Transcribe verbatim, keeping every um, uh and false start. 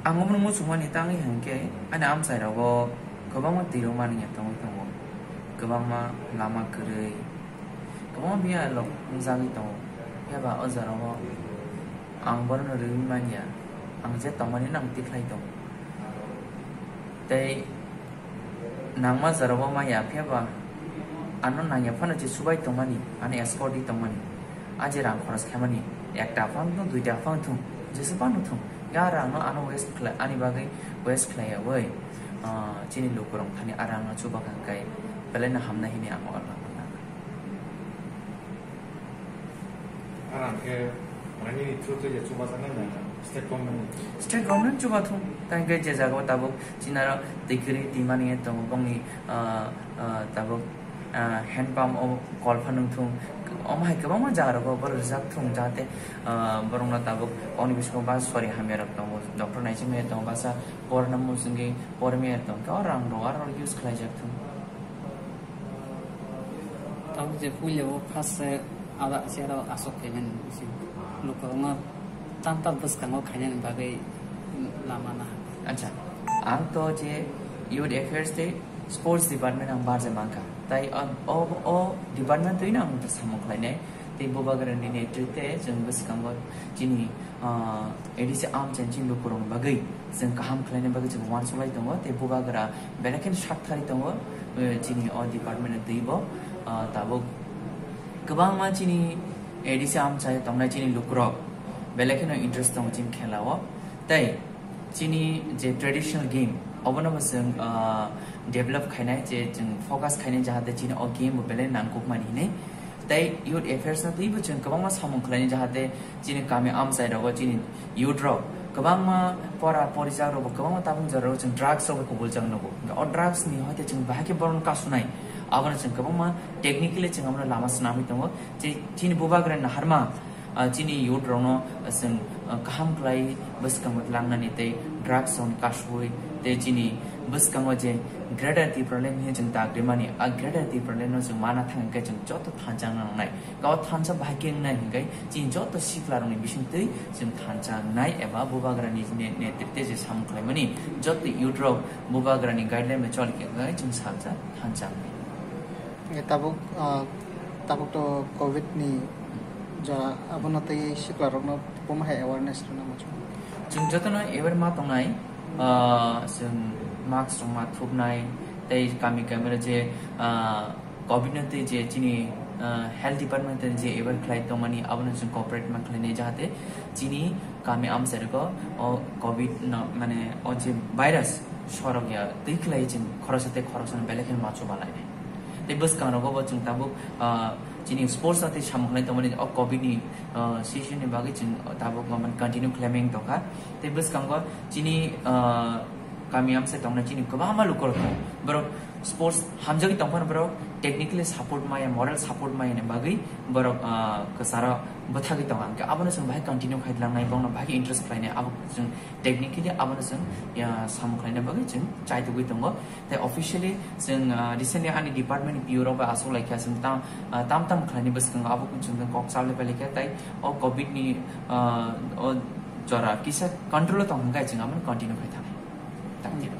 Ang omono muchungmani tangwi hwnkhe ani amchai rogo kwbangma twi rok mani ya tongwi tongo, kwbangma lama kwrwi, kwbangma biya rok wngjagwi tongo. Phiya ba o jora o ang bono rwui manya, ang je tongmani no ang tikhlai tongo. Tei nangma jora o manya phiya ba ano nangya phano je subai tongmani, ano escort di tongmani, a je rang khoros khaimani, ekta phang thung, duita phang thung, jesa phano thung, ya rang no ano waste khlai, ani bagwi waste khlai ya oi, ah, chini lukurok thani a rang no chuba kha kai, belai no hamnai hini ang o rang no. Ang khe manini through twi je chubajaknai na state government ni? State government chuba thung, tang khe je jaga o tabuk chinaro twi kwrwi twi mani tongo, bongni, ah, ah, tabuk, ah, hand pump o kol pha nung thung, omo hai kwbangma jaga rogo borok rijak thung, jahate, ah, borokno tabuk oni bisingo ba sori hamya rok tongo, doctor naiching maya tongo, basa porna muchungwi pormaya tong khe o rang rok aro use khlaijak thung. Tabuk je puila o first se ada se ada asok khaimani bisi. Lukurokno tamta bwskango khainani bagwi lama naha. Acha, ang to je Youth Affairs tei Sports Department ang barja mankha. Tai o, o, o department twi no ang samung khlainai. Tei bubagrani netrite chwng bwskango chini, ah, A D C amchaini chini lukurokni bagwi chwng kaham khlaina bagwi chwng uansuk lai tongo, tei bubagra belai kheno sak thari tongo, eh, chini o department ni twi bo, ah, tabuk kwbangma chini A D C amchai tongnai chini lukurok belai kheno interest tongo chini khela o, tei chini je traditional game obono bo chwng, ah, develop khainai, je chwng focus khainai, jahate chini o game bo belai nangkukmani hinwi. Tei Youth Affairs no twibo chwng kwbangma samung khlainai, jahate chini kami amchai rogo chini youth rok kwbangma pora porijak rok bo kwbangma tabuk jora rok chwng drugs rok bo kubul jak nugo. O drugs ni hoite chwng bahai khe boron kasunai, abono chwng kwbangma technically chwng abono lama swnamwi tongo. Je chini bubagra naharma, ah, chini youth rokno chwng, ah, kaham khlai bwskango tlangnani tei drugs rokni kasui tei chini bwskango je Greater Tipraland hinwi chwng tagrimani, a Greater Tipraland no chwng mana thang khe chwng joto thansa nangnai. Kabo thansa bahai khe wngnai hwnkhe chini joto sikla rokni bisingtwi chwng thansa wngnai eba bubagrani ne-, netrite je samung khlaimani joto youth rok bubagrani guideline bai choli khe wngnai chwng salsa thansa wngnai. Hingke tabuk, ah, tabuk to covid ni jora, abono tei sikla rokno boma hai awareness rwna muchung. Chwng jotono aware ma tongnai, ah, chwng mask rok ma thupnai, tei kami kami je, ah, covid no tei je chini, ah, health department tei je aware khlai tongmani, abono chwng cooperate ma khlainai, jahate chini kami amchai rwgo o covid no, mane o je virus sorok ya twi khlai chwng khoroksa tei khoroksa no belai kheno ma chuba lainai. Tei bwskang rogo bo chwng tabuk, ah, chini sports no tei samung khlai tongmani o covid ni, ah, season ni bagwi chwng tabuk ma continue khlaimani tongkha. Tei bwskango chini, ah, kami amchai tongnai chini kwbangma lukurok tongo. Borok sports hamjagwi tongphano borok technically support maya, moral support maya ni bagwi borok, ah, kwcharo bwthagwi tongo. Hwnkhe abono chwng bahai continue khai langnai, bongno bahai interest khlainai, abo chwng technically abono chwng, ya, samung khlaina bagwi chwng chaitugwi tongo. Tei officially chwng, ah, recently ani department ni P O rok bai aswk laikha, chwng tam, ah, tam tam khlaini bwskango abo chwng kok chalwi pai laikha, tei o covid ni, ah, o jora kisa control o tong hwnkhe chwng abono continue khai thang. Thank you.